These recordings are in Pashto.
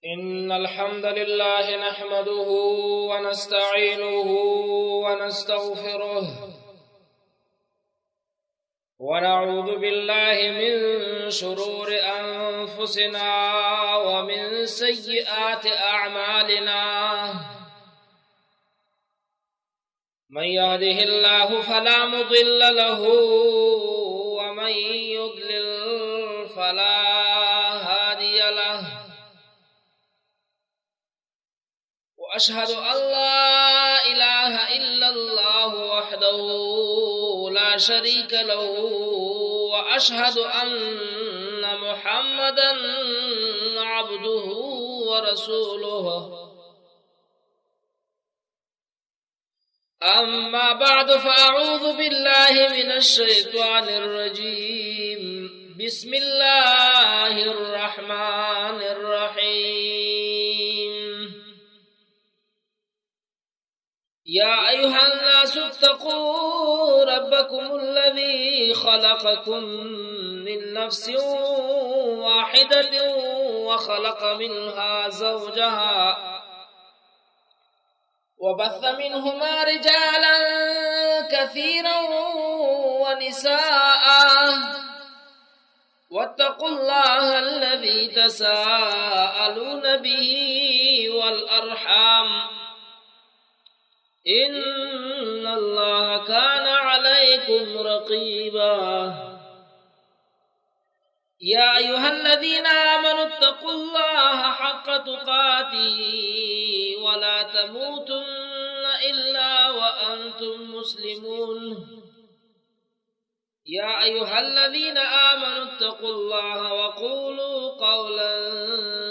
إن الحمد لله نحمده ونستعينه ونستغفره ونعوذ بالله من شرور أنفسنا ومن سيئات أعمالنا. من يهده الله فلا مضل له ومن يضلل فلا هادي له. وأشهد أن لا إله إلا الله وحده لا شريك له، وأشهد أن محمدا عبده ورسوله. أما بعد، فأعوذ بالله من الشيطان الرجيم. بسم الله الرحمن الرحيم. يا أيها الناس اتقوا ربكم الذي خلقكم من نفس واحدة وخلق منها زوجها وبث منهما رجالا كثيرا ونساء، واتقوا الله الذي تساءلون به والأرحام، إن الله كان عليكم رقيبا. يا أيها الذين آمنوا اتقوا الله حق تقاته ولا تموتن إلا وأنتم مسلمون. يا أيها الذين آمنوا اتقوا الله وقولوا قولا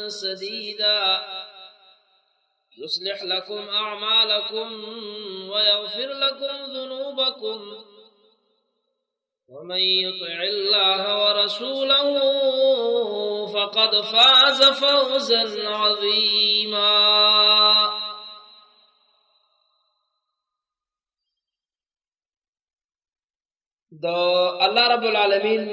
سديدا يصلح لكم أعمالكم ويغفر لكم ذنوبكم، ومن يطع الله ورسوله فقد فاز فوزا عظيما. د الله رب العالمین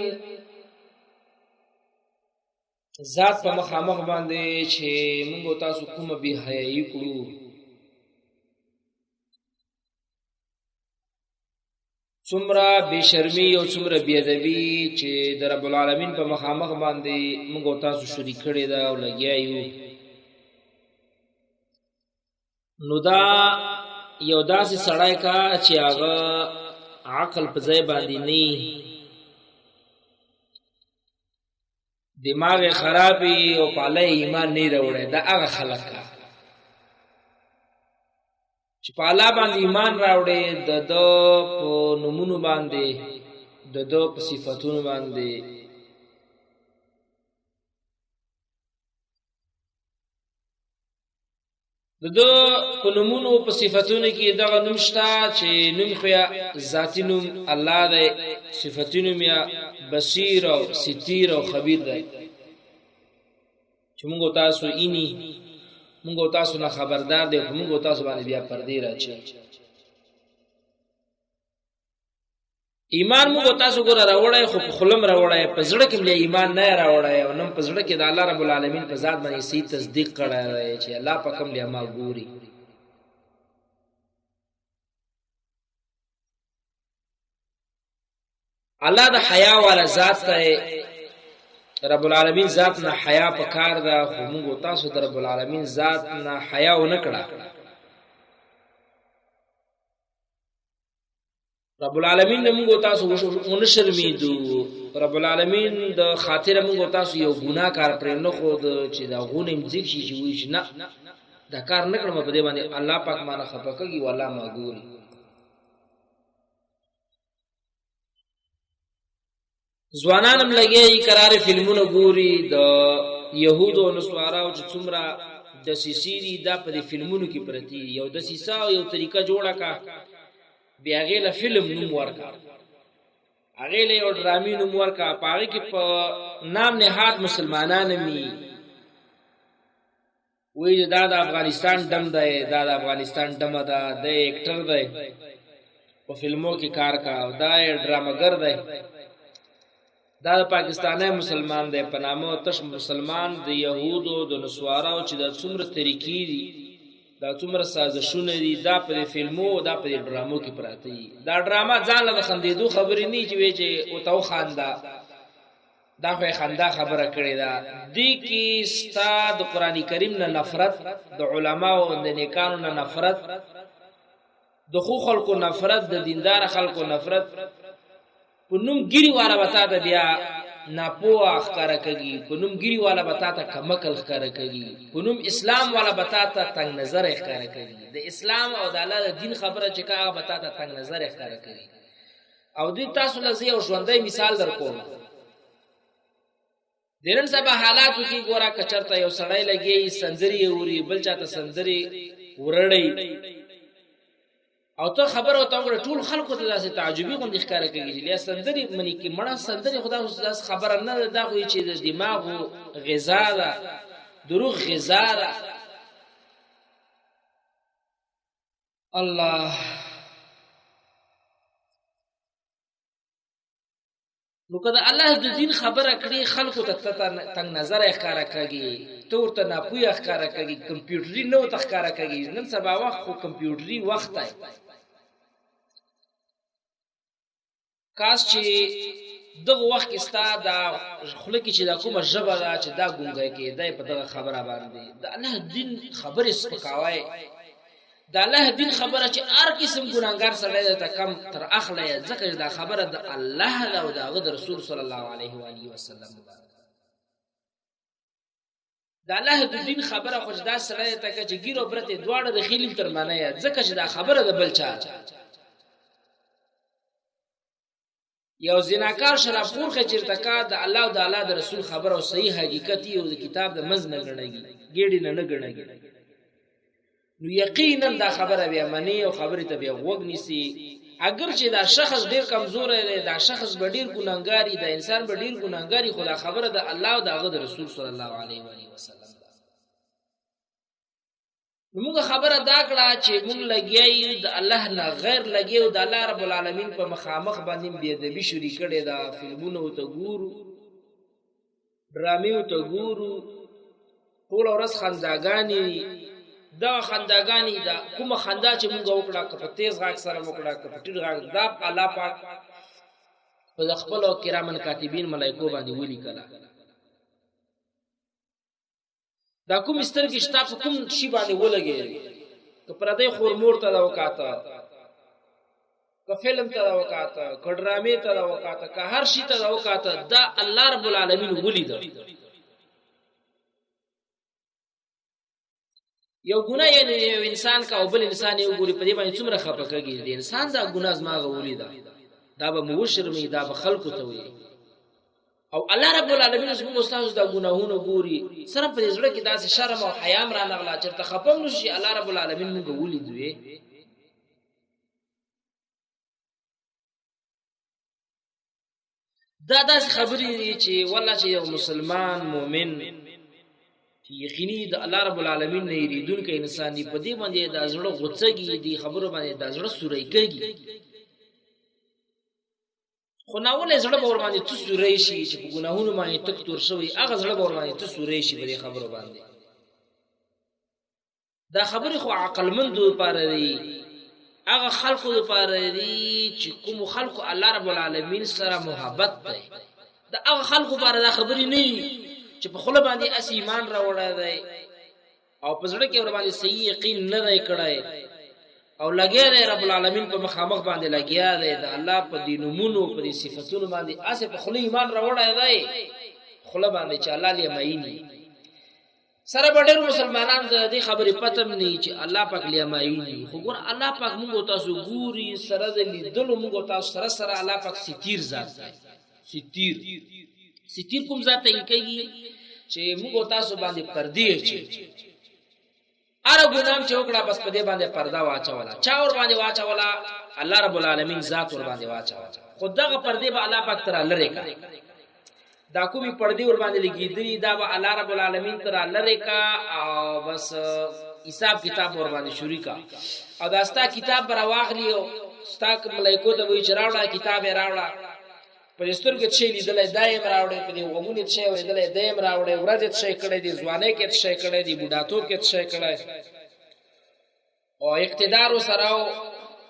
ذات په مخامخ باندې چې موږ تاسو کومه بی حیايي کړو، څومره بے شرمی او څومره بی ادبی چې د رب العالمین په مخامخ باندې موږ تاسو شریک کړی دا او لګیا یو، نو دا یو داسې سړی کا چې هغه عقل په ځای باندې نه، دماغ خرابي او په الله ایمان نه راوړی، دا هغه خلک کا چې په الله باندې ایمان راوړي، د ده په نومونو باندې، د ده په صفتونو باندې، د ده په نومونو په صفتونو کې دغه نوم شته چې نوم خو یا ذاتي نوم الله دی، صفتي نوم یا بصیر او ستیر او خبیر دی، چې موږ تاسو اینی موږ تاسو نه خبردار دی، خو موږ تاسو باندې بیا پردې راچي. ایمان موږ تاسو ګره راوړی، خو په خلم راوړی، په زړه کې بیا ایمان نه راوړی، او نن په زړه کې د الله رب العالمین په ذات باندې صحیح تصدیق کړی دی چې الله په کوم لیا ما ګوري. الله د حیا والا ذات ته، رب العالمین ذات نه حیا په کار ده، خو موږ تاسو د رب العالمین ذات نه حیا ونه کړه. رب العالمین نه موږ تاسو ونه شرمېدو، رب العالمین د خاطر موږ تاسو یو ګناه کار پرې نه خو چې دا غونه مځک شي چې وایي چې نه دا کار نه کړم، په دې باندې الله پاک ما نه خفه کوي، والله ما ګوري. ځوانان هم لګي قرار فلمونه ګوري، د يهودو او نصاراو چې څومره دسیسې دي دا په دې فلمونو کې پرتی دي. یو دسیسه او یو طریقه جوړه کا، بیا هغې له فلم نوم ورکا، هغې له یو ډرامې نوم ورکا، په هغې کې په نام نهاد مسلمانان می وایي چې دا د افغانستان ډم دی، دا د افغانستان ډمه ده، دی اکټر دی، په فلمو کې کار کا، او دا ډرامګر دی. دا د پاکستاني مسلمان دی په نامه تش مسلمان، د يهودو د نسواراو چې دا څومره طریقې دي، دا څومره سازشونه دي، دا په فلمو دا په ډرامو کې پراته دي. دا ډرامه ځان له خندېدو خبرې نه چې وی چې او تو خاندا، دا خو خندا خبره کړې ده. دې کې ستا د قران کریم نه نفرت، د علماو د نیکانو نه نفرت، د خو خلکو نفرت، د دیندار خلکو نفرت، په نوم ګیری والا به تا ته بیا ناپوهه ښکاره کوي، په نوم ګیری والا به تا ته کمکل ښکاره کوي، په نوم اسلام والا به تا ته تنګ نظر ښکاره کوي. د اسلام او د الله د دین خبره چې هغه به تا ته تنګ نظر ښکاره کوي. او دې تاسو له زه یو ژوندی مثال در کوم. د نن سبا حالاتو کې ګوره، که چېرته یو سړی لګي سندرې اوري، بل چاته سندرې ورړی او ته خبره ورته وکړه، ټول خلکو ته داسې تعجبي غوندې ښکاره کوي چې لیا سندرې مني کې مړه سندرې، خو دا داسې خبره نه ده، دا خو چې د دماغو غذا ده، د روح غذا ده. الله، نو که د الله د دین خبره کړي، خلکو ته تنگ نظر ښکاره کوي، ته ورته ناپوهه ښکاره کوي، کمپیوټري نه ورته ښکاره کوي. نن سبا وخت خو کمپیوټري وخت دی. کاش چې دغه وخت کې ستا دا خوله کې چې دا کومه ژبه ده چې دا ګونګی کېدی، په دغه خبره باندې د الله دین خبرې سپکاوی، د الله دین خبره چې هر قسم ګناهګار سړی دی ته کم تر اخله، ځکه چې دا خبره د الله ده او د هغه د رسول صلی الله علیه و آله وسلم ده. د الله د دین خبره خو دا سړی ته چې ګیرو برته دواړه د خیل تر معنی، ځکه چې دا خبره د بل چا یو زناکار شراب خور خې چیرته کا د الله او د الله د رسول خبره او صحیح حقیقت یو د کتاب د منځ نه ګڼېږي، ګېډې نه نه ګڼېږي. نو یقینا دا خبره بیا منی او خبره ته بیا غوږ نیسي، اگر چې دا شخص ډیر کمزور دی، دا شخص به ډیر ګناهګاری، دا انسان به ډیر ګناهګاری، خو دا خبره د الله او د هغه د رسول صلی الله علیه و آله وسلم. نو موږ خبره دا کړه چې موږ لګیا یو د الله نه غیر لګیا یو، د الله رب العالمین په مخامخ باندې بې ادبي شروع کړې ده. فلمونه ورته ګورو، ډرامې ورته ګورو، ټوله ورځ خنداګانې وي. دغه خنداګانې دا کومه خندا چې موږ وکړه، که په تیز غږ سره وکړه که په ټیټ غږ، دا الله پاک په خپلو کرامن کاتبین ملایکو باندې ولیکله. دا کوم سترګې چې تا په کوم شي باندې ولګېدې، که پردی خور مور ته دا وکاته، که فلم ته دا وکاته، که ډرامې ته دا وکاته، که هر شي ته دا وکاته، دا الله رب العالمین ولید. یو ګناه یعنی یو انسان کا او بل انسان یو ګوري، په دې باندې څومره خپه کېږي، د انسان دا ګناه زما غولې ده، دا به مو وشرمي، دا به خلکو ته وي. او الله رب العالمین اوس موږ تاسو دا ګناهونه ګوري، سره په زړه کې داسې شرم او حیا را نغلا، چرته خپم نشي، الله رب العالمین موږ ولیدوي. دا داسې خبرې دي چې والله چې یو مسلمان مؤمن چې یقیني د الله رب العالمین نه یریدونکی انسان دی، په دې باندې د زړه غوڅږي، دی خبرو باندې د زړه سوري کېږي. خو ناولې زړه به ور باندې څه سوري شي چې په ګناهونو باندې تک تور شوی، هغه زړه به ور باندې څه سوري شي په دې خبرو باندې. دا خبرې خو عقلمندو لپاره دي، هغه خلکو لپاره دي چې کوم خلکو الله رب العالمین سره محبت دی. د هغه خلکو لپاره دا خبرې نه دي چې په خوله باندې اس ایمان راوړی دی او په زړه کې ور باندې صحیح یقین نه دی کړی او لګیا دی رب العالمین په مخامخ باندې لګیا دی، د الله په دې نومونو په دې صفاتونو باندې اسې په خوله ایمان راوړی دی، خوله باندې چې الله لې معینی سره به ډېر مسلمانان د دې خبرې پته هم نه چې الله پاک لیمایوني. خو ګور الله پاک موږ تاسو ګوري، سره د لیدلو موږ تاسو سره سره الله پاک ستیر ذات دی. ستیر ستیر کوم ذات ته کېږي چې موږ تاسو باندې پردې چې اره ګنام چې وکړه، بس په دې باندې پرده واچوله. چا ور باندې واچوله؟ الله رب العالمین ذات ور باندې واچوله. خو دغه پردې به الله پاک تر لرې کا، دا کومې پردې ور باندې لګېدلي دا به الله رب العالمین تر لرې کا او بس حساب کتاب ور باندې شروع کا. او دا ستا کتاب به راواخلي او ستا ملایکو ته وایي چې راوړه کتاب یې راوړه. په دې سترګو څه لیدلی دا یې هم راوړی، په دې غوږونو څه اورېدلی دا یې هم راوړی، ورځې څه کړی دی، ځوانۍ کې څه کړی دی، بوډاتوب کې څه کړی، او اقتدار سره او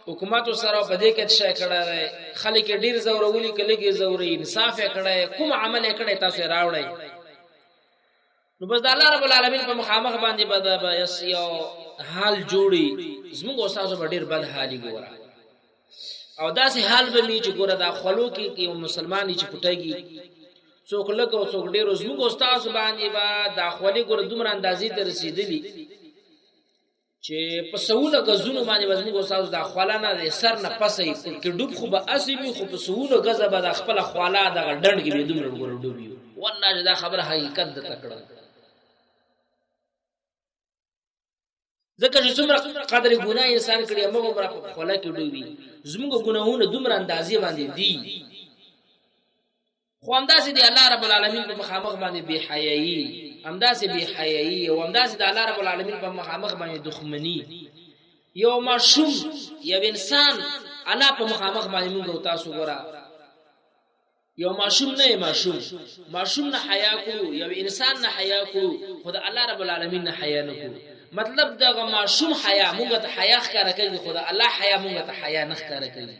حکومت سره په دې کې څه کړی دی، خلک یې ډیر ځورولي که لږ یې ځوري، انصاف یې کړی، کوم عمل یې کړی تاسو یې راوړی. نو بس د الله رب العالمین په مخامخ باندې به د یو حال جوړي، زموږ استادو به ډیر بد حالي ګوره، او داسې حال به می چې ګوره دا خلو کې یو مسلمان چې پټېږي، څوک لږ او څوک ډیر، زموږ استاد باندې به دا خولې ګوره دومره اندازې ته رسېدلي چې په سوونه غزونو باندې به زموږ استاد دا خوله نه د سر نه پسه یې کې ډوب، خو به اسې وي، خو په سوونه غزه به د خپله خوله دغه ډنډ کې به دومره ګوره ډوب یو. والله چې دا خبره حقیقت ده تکړه، ځکه چې څومره قدر ګناه انسان کړي موږ عمره په خوله کې ډوبي، زموږ ګناهونه دومره اندازې باندې دي، خو همداسې د الله رب العالمین په مخامخ باندې بې حیايي، همداسې بې حیايي او همداسې د الله رب العالمین په مخامخ باندې دښمني، یو ماشوم یو انسان الله په مخامخ باندې موږ او تاسو ګوره یو ماشوم نه ماشوم ماشوم نه حیا کړو، یو انسان نه حیا کړو، خو د الله رب العالمین نه حیا نه کړو. مطلب دغه ماشوم حیا موږ ته حیا ښکاره کوي، خو د الله حیا موږ ته حیا نه ښکاره کوي.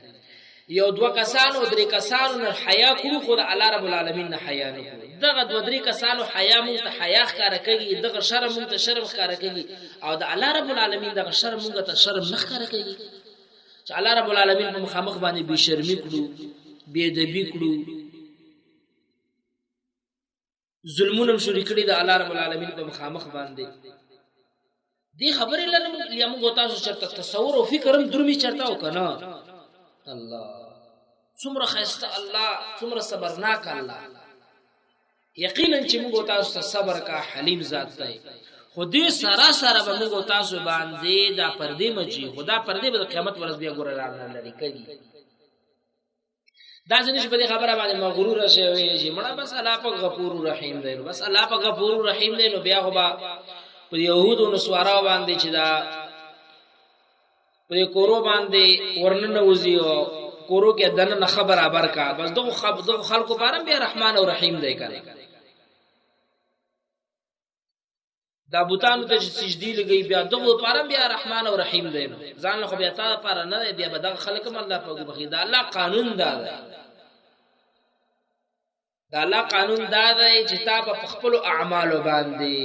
یو دوه کسانو درې کسانو نه حیا کړو، خو د الله رب العالمین نه حیا نه کړو. دغه دوه درې کسانو حیا موږ ته حیا ښکاره کوي، دغه شرم موږ ته شرم ښکاره کوي، او د الله رب العالمین دغه شرم موږ ته شرم نه ښکاره کوي، چې الله رب العالمین په مخامخ باندې بې شرمي کړو، بې ادبي کړو، ظلمونه هم شروع کړي د الله رب العالمین په مخامخ باندې. دې خبرې لنه لیا موږ تاسو چرته تصور او فکر هم درمي چرته او کنه. الله څومره خسته الله، څومره صبرناک الله، یقینا چې موږ تاسو ته صبر کا حلیم ذات دی، خو دې سره سره به موږ تاسو باندې دا پردې مچي، خدا پردې به د قیامت ورځ بیا ګوره را نه لري کوي. دا ځنې چې په دې خبره باندې مغرور شي وي چې مړه بس الله پاک غفور رحیم دی، بس الله پاک غفور رحیم دی، نو بیا خو به په یهودو نصارا باندې چې دا په کورو باندې ورننه وځي او کورو کې دننه خبر برابر کا، بس دغه دغه خلکو پاره بیا رحمان او رحیم دی کنه. دا بوتانو ته چې سجدي لګي بیا دغه لپاره بیا رحمان او رحیم دی، نو ځان له خو بیا تا لپاره نه دی، بیا به دغه خلک هم الله پاک وبخښي. دا الله قانون دا دی، دا الله قانون دا دی چې تا په خپل اعمالو باندې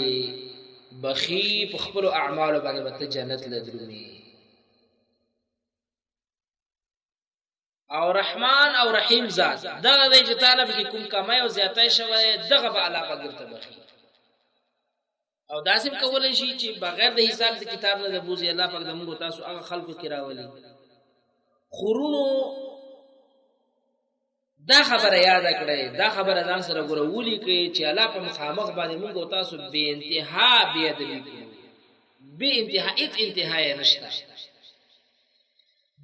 بخي، په خپل اعمالو باندې به ته جنت لدرومي. او رحمان او رحیم ذات دغه دی چې تعالی به کوم کمای او زیاتای شوی دغه به الله پاک درته بخي. او داسې هم کولی شي چې بغیر د حساب د کتاب نه د بوزي الله پاک د موږ تاسو هغه خلکو کې راولي. خورونو دا خبره یاد کړئ، دا خبره ځان سره ګوره ولیکئ چې الله په مخامخ باندې موږ او تاسو بې انتها بې ادبي کړو، بې انتها، هیڅ انتها یې نشته.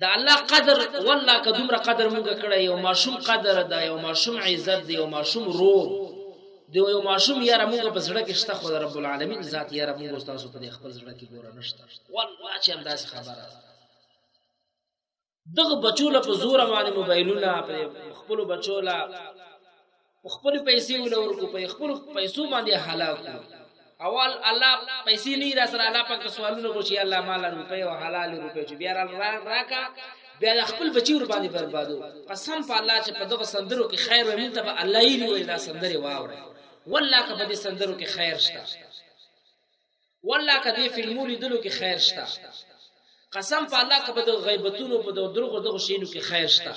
د الله قدر والله که دومره قدر مونږ کړی، یو ماشوم قدر ده، یو ماشوم عزت دی، یو ماشوم روب دی، یو ماشوم یاره مونږ په زړه کې شته، خو د رب العالمین ذات یاره مونږ تاسو په دې خپل زړه کې ګوره نشته. والله چې همداسې خبره ده. دغه بچو له په زوره باندې موبایلونه په خپلو بچو له په خپلې پیسې وله ورکو، په خپلو پیسو باندې هلاک کړو. اول الله پیسې نه را سره الله پاک ته سوالونه کو چې الله مال روپۍ او حلال روپۍ چې بیا را راکا، بیا د خپل بچی ور باندې بربادو. قسم په الله چې په دغه سندرو کې خیر وي، مونږ ته به الله یې ویل دا سندرې واوره، والله که په دې سندرو کې خیر شته، والله که دې فلمو لیدلو کې خیر شته، قسم په الله که په دغه غیبتونو په دغه دروغو دغو شیانو کې خیر شته.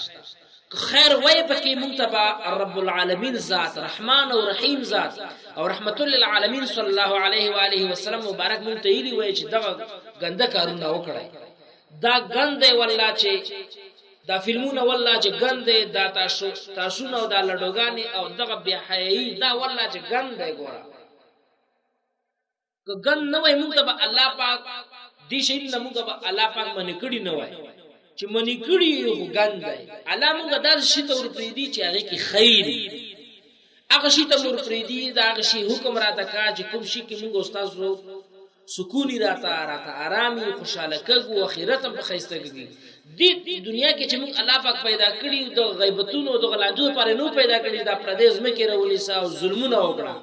که خیر وای پکې مونږ ته به رب العالمین ذات رحمان او رحیم ذات او رحمت للعالمین صلی الله علیه و آله وسلم مبارک مونږ ته ویلي وای چې دغه ګنده کارونه وکړئ، دا ګند دی والله چې دا فلمونه والله چې ګند دی، دا تاسونه او دا لډوګانې او دغه بې حیايي دا والله چې ګند دی. ګوره که ګند نه وای مونږ ته به الله پاک دې شي نه مونږ به الله پاک منې کړي نه وای، چې منې کړي خو ګند دی. الله مونږ داسې شي ته ورپرېږدي چې هغې کې خیر وي، هغه شي ته ورپرېږدي، د هغه شي حکم راته کا چې کوم شي کې مونږ استادو سکونی راته راته آرامي خوشاله کږو، اخرت هم په ښایسته کږي. دې دنیا کې چې موږ الله پاک پیدا کړي د غیبتونو د غلانجو لپاره نو پیدا کړي، دا پردې ځمکې راونیسه او ظلمونه وکړه.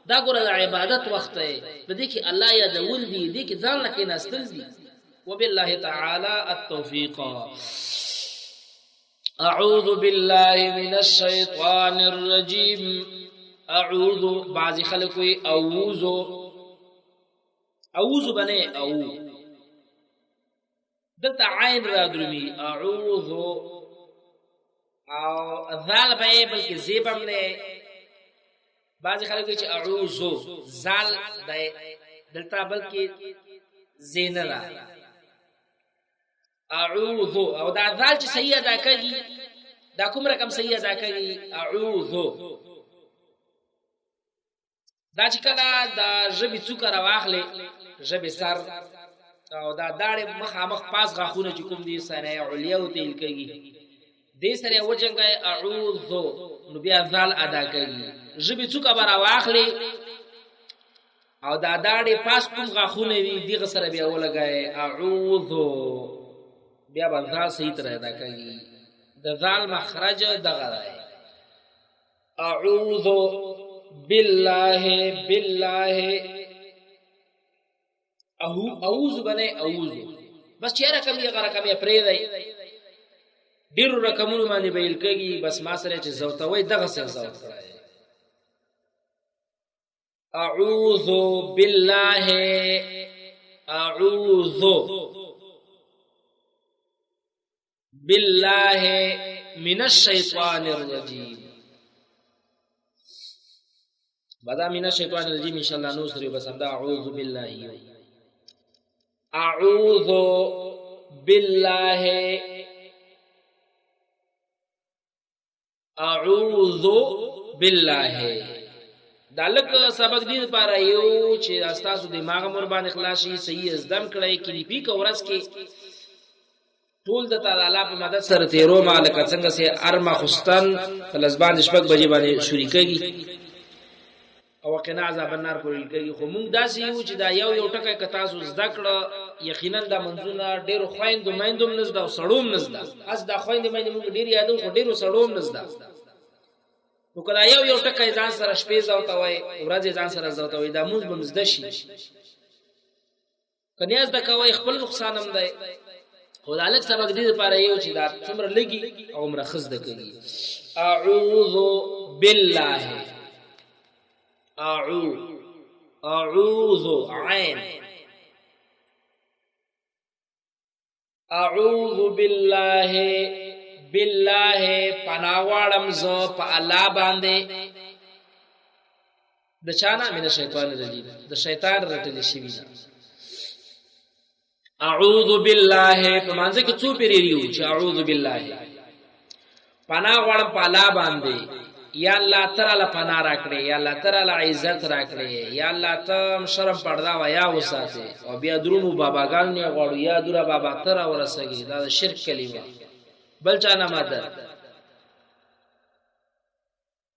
دا ګوره د عبادت وخت دی، په دې کې الله یادول دي، دې کې ځان له کېناستل دي. وبالله تعالی التوفیق. اعوذ بالله من الشیطان الرجیم. اعوذ، بعضی خلک وی اعوذ، اعوذ بنه او دلته عین را درومي اعوذ، او ذال به بلکې زیبم نه. بعضی خلک چې اعوذ زال دی دلته، بلکې زینه ده اعوذ. او دا ذال چې صحیح ادا کوي، دا کوم رقم صحیح ادا کوي اعوذ؟ دا چې کله د ژبې څوکه راواخلې، ژبې سر او دا داړې مخامخ پاس غاښونه چې کوم دي، سره علیا ورته ویل کېږي، دې سره وجنګی اعوذ، نو بیا ذال ادا کوي. ژبې څوکه به راواخلې او دا داړې پاس کوم غاښونه دي، دغه سره بیا ولګای اعوذ، بیا به ذال صحیح تر ادا کوي. د ذال مخرج دغه دی. اعوذ بالله، بالله او اعوذ بنه اعوذ، بس چې رقم یې غره رقم یې پرې دی، ډیرو رقمونو باندې ویل کېږي. بس ما سره چې زوتوي دغه څه زوت کړی. اعوذ بالله، اعوذ بالله من الشیطان الرجیم. بدا من الشیطان الرجیم ان شاء الله نو سره، بس همدا اعوذ بالله، اعوذ بالله، اعوذ بالله. دا لکه سبق دې لپاره یو چې تاسو دماغ مور باندې خلاص شي، صحیح زدم کړئ کې پی کو ورځ کې ټول د تعالی الله په مدد سره تیرو ما، لکه څنګه سي ارما خستن په لسبان شپږ بجې باندې شروع کېږي او قنا عذاب النار پورې کېږي. خو مونږ داسې یو چې دا یو یو ټکی که تاسو زده کړه، یقینا دا منځونه ډېرو خویندو میندو هم نه زده او سړو هم نه زده. اس دا خویندې میندې مونږ ډېر یادو، خو ډېرو سړو هم نه زده. نو که دا یو یو ټکی ځان سره شپې زوتوئ، ورځې ځان سره زوتوئ، دا مونځ به هم زده شي. که نه زده کوئ خپل نقصان هم دی، خو دا لږ سبق دې لپاره یو چې دا څومره لږي او عمره ښه زده کوي. اعوذ بالله، اعو، اعوذ عین، اعوذ بالله، بالله پناه غواړم زه په الله باندې د چا نه؟ من الشیطان الرجیم، د شیطان رټل شوی نه. اعوذ بالله په مانځ کې څو پیری یو چې اعوذ بالله پناه غواړم په الله باندې. یا الله تعالی پناه راکړي، یا الله تعالی عزت راکړي، یا الله ته شرم پردا و یا وساته. او بیا درونو باباګان نه غواړو، یا دره بابا تر ورسېږي، دا شرک کلمه، بل چا نه مدد.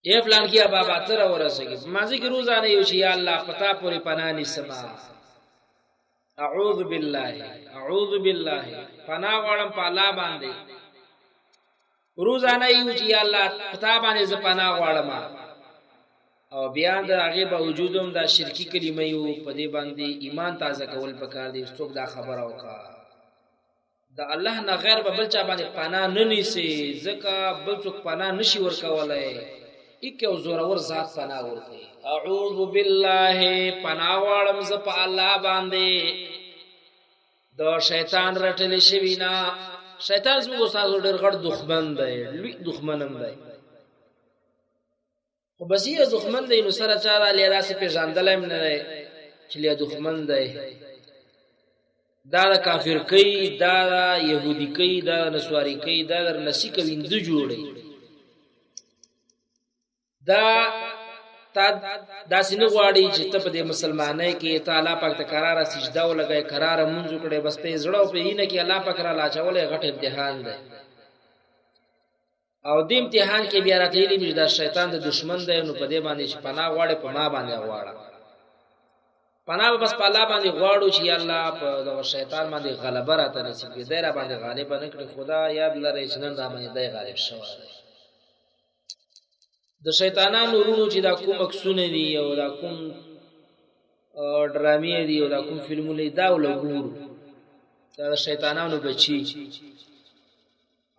ای فلان کیا بابا تر ورسېږي. مازی کې روزانه یو چې یا الله پتا پورې پناه نیسم. اعوذ بالله، اعوذ بالله پناه غواړم په الله باندې. روزانه یو چې یا الله پتا باندې ز پناه غواړم، او بیا د هغه باوجود هم دا شرکی کلمه یو. په دې باندې ایمان تازه کول پکار دی. څوک دا خبره وکړه د الله نه غیر به بل چا باندې پناه نه نیسي، ځکه بل څوک پناه نشي ورکولای، ایک یو زورور ذات پناه ورکوي. اعوذ بالله پناه غواړم زه په الله باندې د شیطان رټل شوی نه. شیطان زموږ استاد ډېر غټ دښمن دی، لوی دښمن هم دی، خو بس یې دښمن دی نو سره چا را لې داسې پېژندلی هم نه دی چې لیا دښمن دی. دا د کافر کوي، دا د یهودي کوي، دا د نسواري کوي، دا د نسی کوي، هندو جوړي. دا تا داسې نه غواړي چې ته په دې مسلمانۍ کې ته الله پاک ته قراره سجده ولګوې، قراره مونځ وکړې، بس په زړه او په وینه کې الله پاک را لاچولی غټ امتحان دی. او دې امتحان کې بیا راته ویلي چې دا شیطان د دشمن دی، نو په دې باندې چې پناه غواړې په ما باندې غواړه. پناه به بس په الله باندې غواړو چې یا الله په دغه شیطان باندې غلبه راته نصیب کړي، دی را باندې غالب نه کړي. خدا یاد لرئ چې نن را باندې دی غالب شوی دی. د شیطانانو وروڼو چې دا کوم عکسونه دي او دا کوم ډرامې دي او دا کوم فلمونه دي، دا وله ګورو، دا د شیطانانو بچي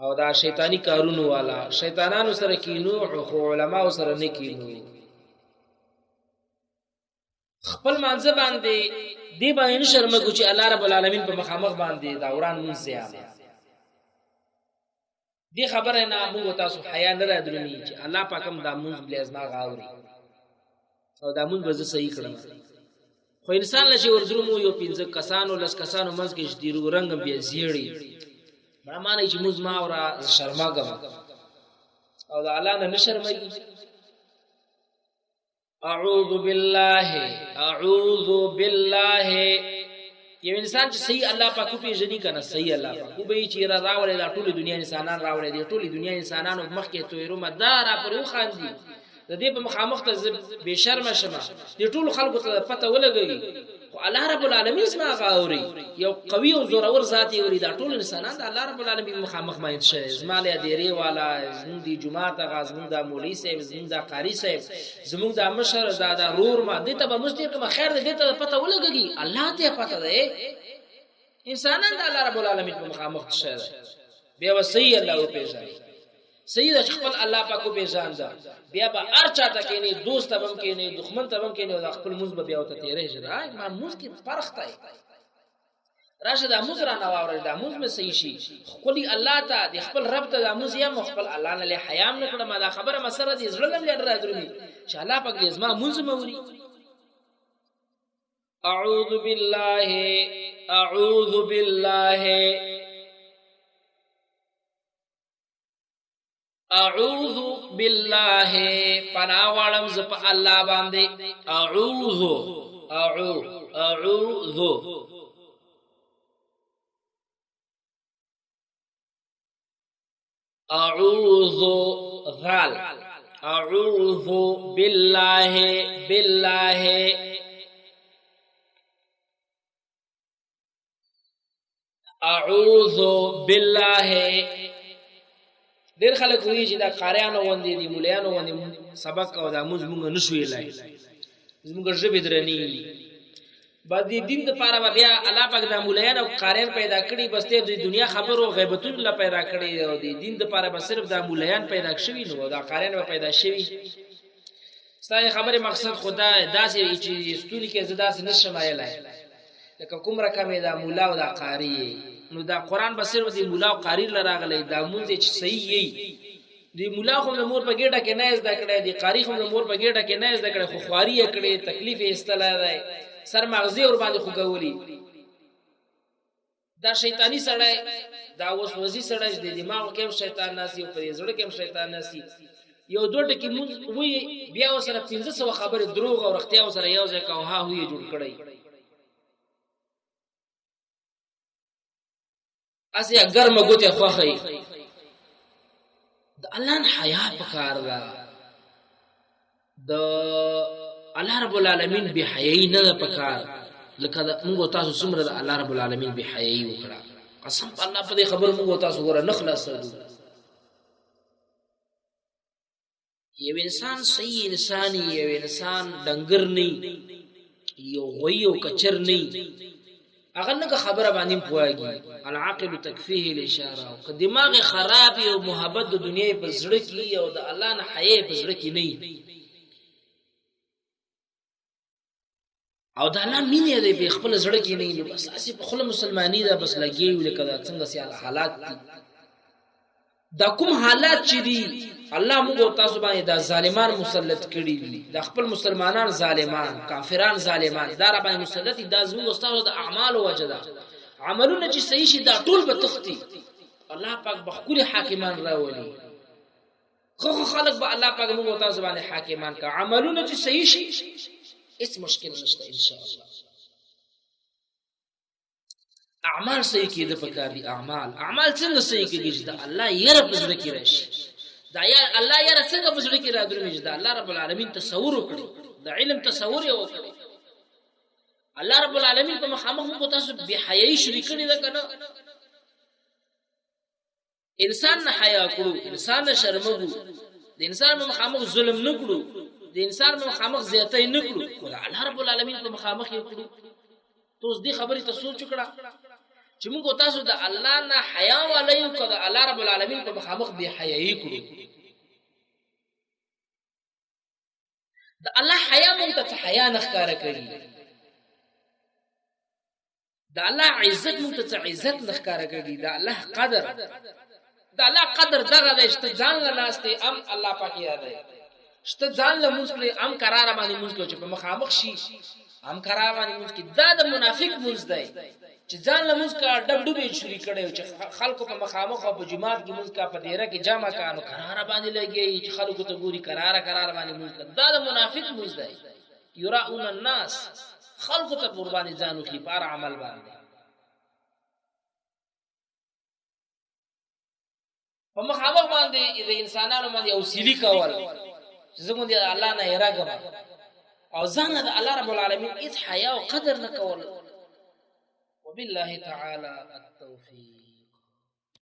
او دا شیطانی کارونو والا. شیطانانو سره کینو خو علماو سره نه کینو. خپل مانځه باندې دی باندې نه شرمګو چې الله رب العالمین په مخامخ باندې دا وران مونږ زیامه دی خبره نه موږ تاسو حیا نه را درنی چې الله پاکم دا مونږ بل ازما غاوري او دا مونږ به زه صحیح کړم. خو انسان لشي وردرومو یو پنځه کسانو لس کسانو منځ کې دیرو رنگ بیا زیړی مړه معنی چې موږ ما اورا شرمګم او دا الله نه شرمګي. اعوذ بالله، اعوذ بالله. یو انسان چې صحیح الله پاک پیژني کنه، صحیح الله پاک به چې را راولې، دا ټول دنیا انسانان راولې دي، ټول دنیا انسانانو مخ کې تویرو مدار پر وخاندي، د دې په مخامخ ته به شرم شمه، د ټول خلکو ته پته ولګي، خو الله رب العالمین زما غاوري، یو قوي او زورور ذات یې وري. دا ټول انسانان د الله رب العالمین مخامخ باندې شي. زما له دیری والا، زموږ دی جمعه ته غا، زموږ د مولوی صاحب، زموږ د قاری صاحب، زموږ د مشر، دا د رور، ما دې ته به مستیر کوم خیر دې ته پته ولګي، الله ته پته ده. انسانان د الله رب العالمین په مخامخ شي، بیا وسی الله او پیژني. صحیح ده چې خپل الله پاک وپېژانده، بیا به هر چا ته کښېنې، دوست ته به هم کښېنې، دښمن ته به هم کښېنې، او د خپل مونځ به بیا ورته تېری شي. دا ما مونځ کې فرق دی، راشه دا مونځ رانه واوره، دا مونځ مې صحیح شي. ښکلي الله ته د خپل رب ته دا مونځ یم، خپل الله نه له حیا هم نه کړم، دا خبره ما سره دې زړه لم لړ رادرومي چې الله پاک دې زما مونځ مه اوري. اعوذ بالله، اعوذ بالله، اعوذ بالله، پناه غواړم زه په الله باندې. اعوذ، اعو، اعوذ، اعوذ ذال، اعوذ بالله، بالله، اعوذ بالله. ډیر خلک وایي چې دا قاریانو غوندې دي، مولیانو غوندې سبق او دا موږ مونږ نه شو ویلای، زموږ ژبې درنې. بعد دې دین د پاره بیا الله پاک دا مولیان او قاریان پیدا کړي، بس ته د دنیا خبرو غیبتونو لا پیدا کړي، او د دین د پاره به صرف دا مولیان پیدا شوي نو دا قاریان به پیدا شوي. ستا خبرې مقصد خدا داسې چې ستوني کې زه داسې نشم ویلای لکه کوم رقم دا مولا او دا قاری. نو دا قرآن به صرف د مولا او قاری لراغلی، دا مونځ چې صحیح یي، د مولا خو د مور په ګېډه کې نه زده کړی، د قاری خو د مور په ګېډه کې نه زده کړی، خو خواري یې کړې، تکلیف یې ایستلی دی، سر مغزې ورباندې خوږولي. دا شیطانی سړی، دا وسوسي سړی چې د دماغ کې هم شیطان ناست او په زړه کې هم شیطان ناست، یو دوه ټکي مونږ وی بیا سره 1500 خبرې دروغ او رښتیا سره یو ځای کا ها هوی جوړ کړی، اسیا ګرمه ګوته خوخی. د الله نه حیا پکار ده، د الله رب العالمین بی حیايي نه ده پکار. لکه موږ تاسو څومره د الله رب العالمین بی حیايي وکړه، قسم په الله په دې خبر موږ تاسو ګوره نه خلاصېدو. یو انسان صحیح انسان، یو انسان ډنګر نه، یو غوی او کچر نه، هغه لږه خبره باندې پوهیږي. العقل تکفیه الاشاره. او که دماغ خراب او محبت د دنیا په زړه کې او د الله نه حیا په زړه کې نه، او د الله مینه دی په خپل زړه کې نه، نو بس هسې په خپل مسلمانۍ ده بس لګي وي. لکه دا څنګه سیال حالات دي، دا کوم حالات چې دي الله موږ او تاسو باندې دا ظالمان مسلط کړي دي، دا خپل مسلمانان ظالمان، کافران ظالمان دا را باندې مسلط دي، دا زموږ او تاسو د اعمالو وجه ده. عملونه چې صحیح شي دا ټول به تختی، الله پاک به ښکلي حاکمان راولي، خو خو خلک به الله پاک موږ او تاسو باندې حاکمان کا. عملونه چې صحیح شي هیڅ مشکل نشته ان شاء الله. اعمال صحیح کېده پکار دي. اعمال، اعمال څنګه صحیح کېږي؟ چې د الله یره په زړه کې راشي. دا یا الله یره څنګه په زړه کې رادرومي؟ چې د الله رب العالمین تصور وکړي، د علم تصور یې وکړي. الله رب العالمین په مخامخ موږ تاسو بے حیايي شروع کړې ده کنه؟ انسان نه حیا کړو، انسان نه شرمګو، د انسان په مخامخ ظلم نه کړو، د انسان په مخامخ زیاتی نه کړو، خو د الله رب العالمین په مخامخ یې کړو. ته اوس دې خبرې ته سوچ وکړه چې موږ تاسو د الله نه حیا والا یو که د الله رب العالمین په مخامخ بې حیايي کړو؟ د الله حیا مونږ ته څه حیا نه ښکاره کوي، د الله عزت مونږ ته څه عزت نه ښکاره کوي. د الله قدر، د الله قدر دغه دی چې ته ځان له ناستې ام الله پاک یادوي، چې ته ځان له مونځ کړې ام کراره باندې مونځ کوي، چې په مخامخ شي ام کراره باندې مونځ کوي. دا د منافق مونځ دی چې ځان له مونځ کا ډب ډوبې شروع کړي، چې خلکو په مخامخ او په جماعت کې مونځ کا، په دیره کې جمع کا، نو کراره باندې لګي چې خلکو ته ګوري، کراره کراره باندې مونځ کا. دا د منافق مونځ دی. یراؤن الناس، خلکو ته قرباني ځان وکړي په هر عمل باندې. په مخامخ باندې د انسانانو باندې او سلی کول چې زه باندې الله نه یراګم، او ځان د الله رب العالمین هیڅ حیا او قدر نه کول. وبالله تعالی التوفیق.